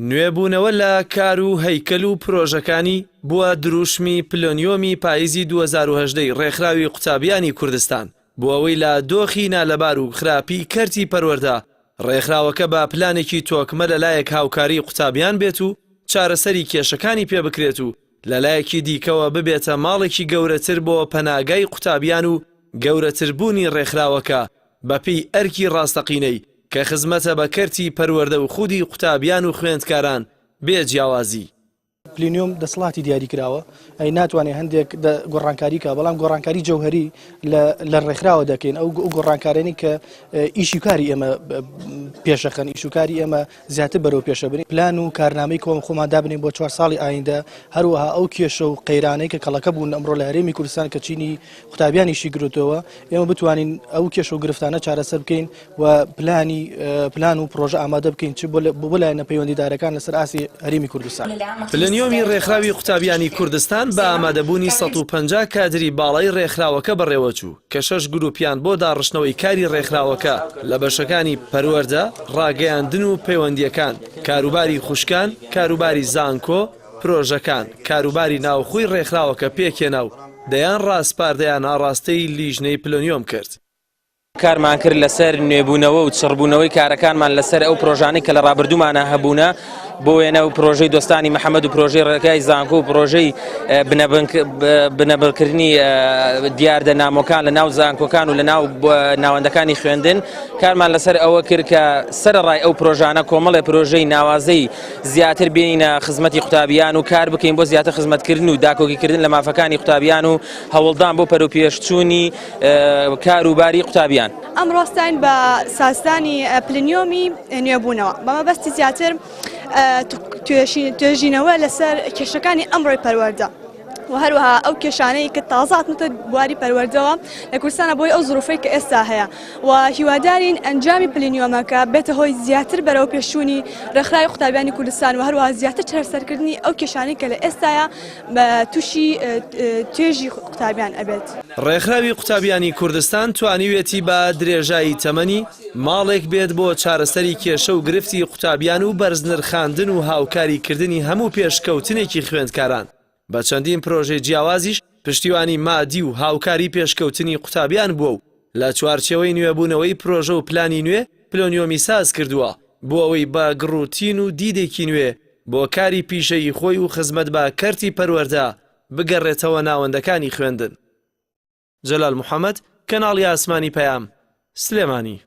نوێبوونەوە لە کار و هەیکەل و پرۆژەکانی بووە دروشمی پلۆنیۆمی پاییزی 2018 ی ڕێکخراوی قوتابیانی کوردستان بۆ ئەوەی لە دۆخی نالەبار و خراپی کەرتی پەروەردە ڕێکخراوەکە بە پلانێکی تۆکمە لەلایەک هاوکاری قوتابیان بێت و چارەسەری کێشەکانی پێ بکرێت و لەلایەکی دیکەوە ببێتە ماڵێکی گەورەتر بۆ پەناگای قوتابیان و گەورەتربوونی ڕێکخراوەکە بەپێی ئەرکی ڕاستەقینەی کە خزمەتە بە کەرتی پەروەردە و خودی قوتابیان و خوێندکاران بێ جیاوازی. پلینیۆم دەسەڵاتی دیاری کراوە ئەی ناتوانێت هەندێک گۆڕانکاری کا بەڵام گۆڕانکاری جەوهری لە ڕێکخراوە دەکەین ئەو گۆڕانکارێنی کە ئیشی کاری ئێمە پێشەخەن ئیشوکاری ئێمە زیاتر بەرەو پێشەبرین پلان و کارنامەی کۆم خۆمان دابنین بۆ چوار ساڵی ئایندە هەروەها ئەو کێشە و قەیرانەی کە کەڵەکە بوون ئەمڕۆ لە هەرێمی کوردستان کە چینی قوتابیانیشی گرتەوە ئێمە بتوانین ئەو کێشە و گرفتانە چارەسەر بکەین و پلانی پلان و پرۆژە ئامادە بکەین چ بۆ لایەنە پەیوەندیدارەکان لەسەر ئاستی هەرێمی کوردستان. پلنیۆمی ڕێکخراوی قوتابیانی کوردستان بە ئامادەبوونی 150 کادری باڵای ڕێکخراوەکە بەڕێوەچوو کە شەش گروپیان بۆ داڕشتنەوەی کاری ڕێکخراوەکە لە بەشەکانی پەروەردە، ڕاگەیاندن و پەیوەندییەکان، کاروباری خوشکان، کاروباری زانکۆ، پرۆژەکان، کاروباری ناوخۆی ڕێکخراوەکە پێکهێنا و دەیان ڕاسپاردەیان ئاڕاستەی لیژنەی پلنیۆم کرد. کارمان کرد لەسەر نوێبوونەوە و چڕبوونەوەی کارەکانمان لەسەر ئەو پرۆژانەی کە لە ڕابردوومانە هەبوونە بۆ وێنە و پرۆژەی دۆستانی محەممەد و پرۆژەی ڕێگای زانکۆ و پرۆژەی بنەبڕکردنی دیاردە نامۆکان لە ناو زانکۆکان و لە ناو ناوەندەکانی خوێندن کارمان لەسەر ئەوە کرد کە سەرەڕای ئەو پرۆژانە کۆمەڵێ پرۆژەی ناوازەی زیاتر بێنینە خزمەتی قوتابیان و کار بکەین بۆ زیاتر خزمەتکردن و داکۆکیکردن لە مافەکانی قوتابیان و هەوڵدان بۆ پەرەوپێشچوونی کار و باری قوتابیان. ئەمڕۆ ستاین بە سازدانی پلنیۆمی نوێبوونەوە بە مەبەستی زیاتر توێژینەوە لەسەر کێشەکانی ئەمڕۆی پەروەردە و هەروەها ئەو کێشانەی کە تازە هاتنەتە بواری پەروەردەوە لە کوردستانە بۆی ئەو زروفەی کە ئێستا هەیە و هیوادارین ئەنجامی پلینیۆمەکە بێتە هۆی زیاتر بەرەو پێشچوونی ڕێکخراوی قوتابیانی کوردستان و هەروەها زیاتر چارەسەرکردنی ئەو کێشانەی کە لە ئێستایا بە تووشی توێژی قوتابیان ئەبێت. ڕێکخراوی قوتابیانی کوردستان توانیویەتی بە درێژایی تەمەنی ماڵێک بێت بۆ چارەسەری کێشە و گرفتی قوتابیان و بەرزنرخاندن و هاوکاری کردنی هەموو پێشکەوتنێکی خوێندکاران بە چەندین پرۆژەی جیاوازیش پشتیوانی مادی و هاوکاری پێشکەوتنی قوتابیان بووە و لە چوارچێوەی نوێبوونەوەی پرۆژە و پلانی نوێ پلۆنیۆمی ساز کردووە بۆ ئەوەی بە گڕوتین و دیدێکی نوێ بۆ کاری پیشەیی خۆی و خزمەت بە کەرتی پەروەردە بگەڕێتەوە ناوەندەکانی خوێندن. جەلال محەمەد، کەناڵی ئاسمانی پەیام، سلێمانی.